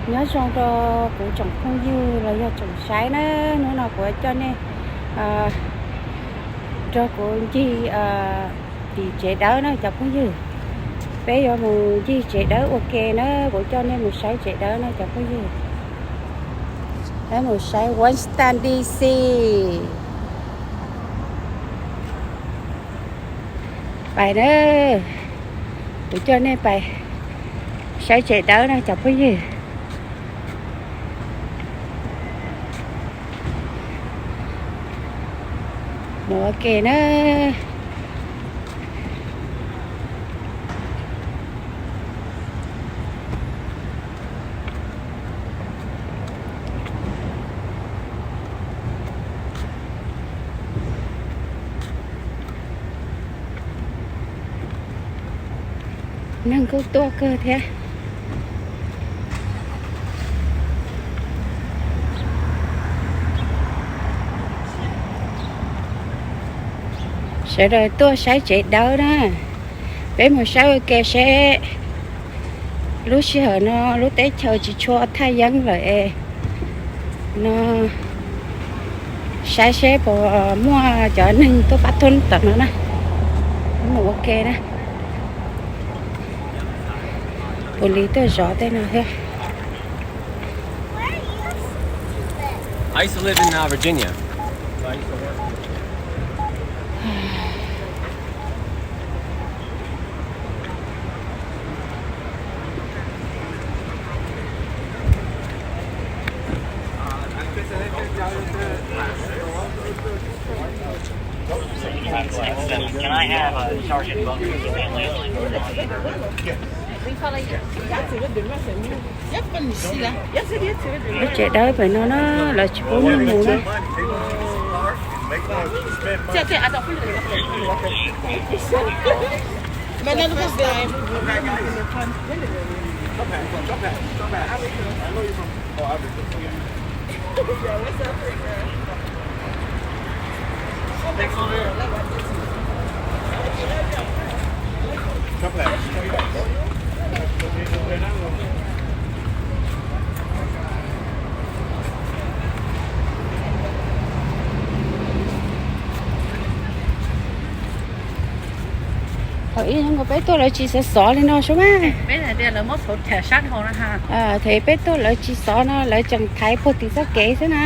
Nyob zoo rau kuv tsoom phooj ywg los yog tsoom saib na, hnub no kuv coj nej nrog kuv ncig tim tsev dawb na cov phooj ywg. Peb yuav mus ncig tsev dawb ua ke na, kuv coj nej mus saib tsev dawb na cov phooj ywg. Peb mus saib Washington D C. Pais na, kuv coj nej pais saib tsev dawb na cov phooj ywg. Mus ua ke na. Neeg kuj tuaj kawg thiab. Sawv daws tuaj saib tsev dawb na. Peb mus saib ua ke seb lub sij hawm no lub teb chaws tsis tshua thaj yeeb lawm es no saib seb puas muaj cov neeg tuaj pab thoob tom no na. Mus ua ke na. Puas li tuaj zov tej no thiab. I used to live in uh, Virginia. Lub tsev dawb pem no na, lawv tsis pub neeg mus na. Thaum ub peb tuaj lawv tsis xov xov li no sub mas. Thaum peb tuaj lawv tsis xov no, lawv tseem thaiv puag tim txoj kev xwb na.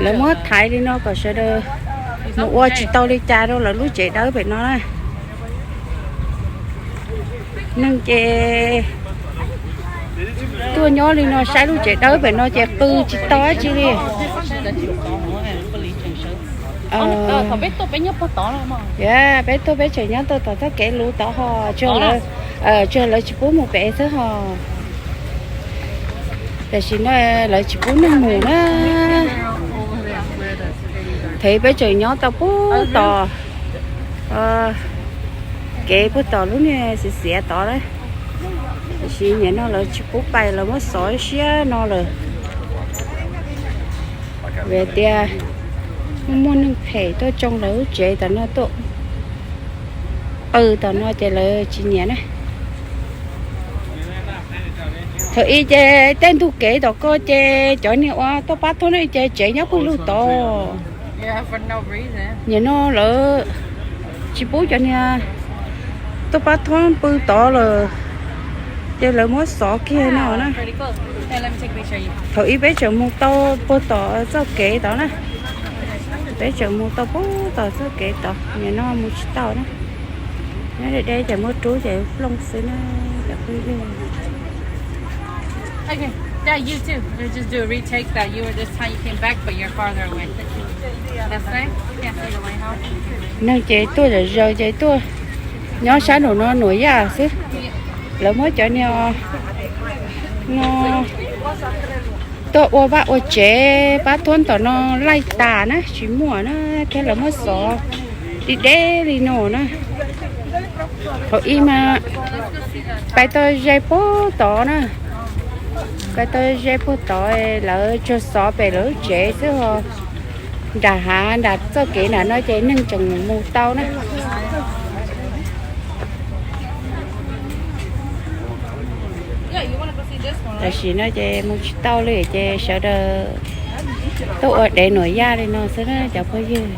Lawv muab thaiv li no kom sawv daws mus ua tsis tau li cas rau lawv lub tsev dawb pem no na. Neeg ces tuaj nyob li no saib lub tsev dawb pem no ces qw tsis tau dab tsi li. Peb tuaj peb tseem nyob tau tom txoj kev luv tod ho, tsuas lawv tsis pub mus pem xwb ho. Tam sim no lawv tsis pub neeg mus na. Thaum ub peb tseem nyob tau puag tom kev puag tom lub niag xiav xiav tod na. Tiam sis nim no lawv tsis pub pais, lawv muab xov siab no lawm. Vim tias muaj muaj neeg phem tuaj tsoo lawv lub tsev tom no, tuaj qw tom no ces lawv tsis nyiam na. Thaum ub ces tej ntug kev tom ko ces cov niag uas tuaj pab thoob no ces tsev nyob pw lug tod. Nim no lawv tsis pub cov niag tuaj pab thoob pw tod lawm, ces lawv muab xov kiag no na. Thaum ub peb tseem mus tau puag tom txoj kev tod na. Peb tseem mus tau puag tom txoj kev tod, nim no mus tsis tau na. Nyob deb deb ces muab rub ces plooj xwb na cov phooj ywg. Neeg ces tuaj zom zaws ces tuaj nyob sab nraum no Nuam Yaj xwb. Lawv muab cov niag no tuaj ua vaj ua tsev pab thoob tom no laij tas na, tsis muaj na, thiab lawv muab xov deb deb li no na. Thaum ub mas pais tau ze puag tod na, pais tau ze puag tod, lawv tsuas xov pem lawv lub tsev xwb os. Nram hav nram txoj kev nram no ces neeg tseem mus tau na. Tam sim no ces mus tsis tau li ces sawv daws tuaj ua dev nuam yaj li no xwb na cov phooj ywg.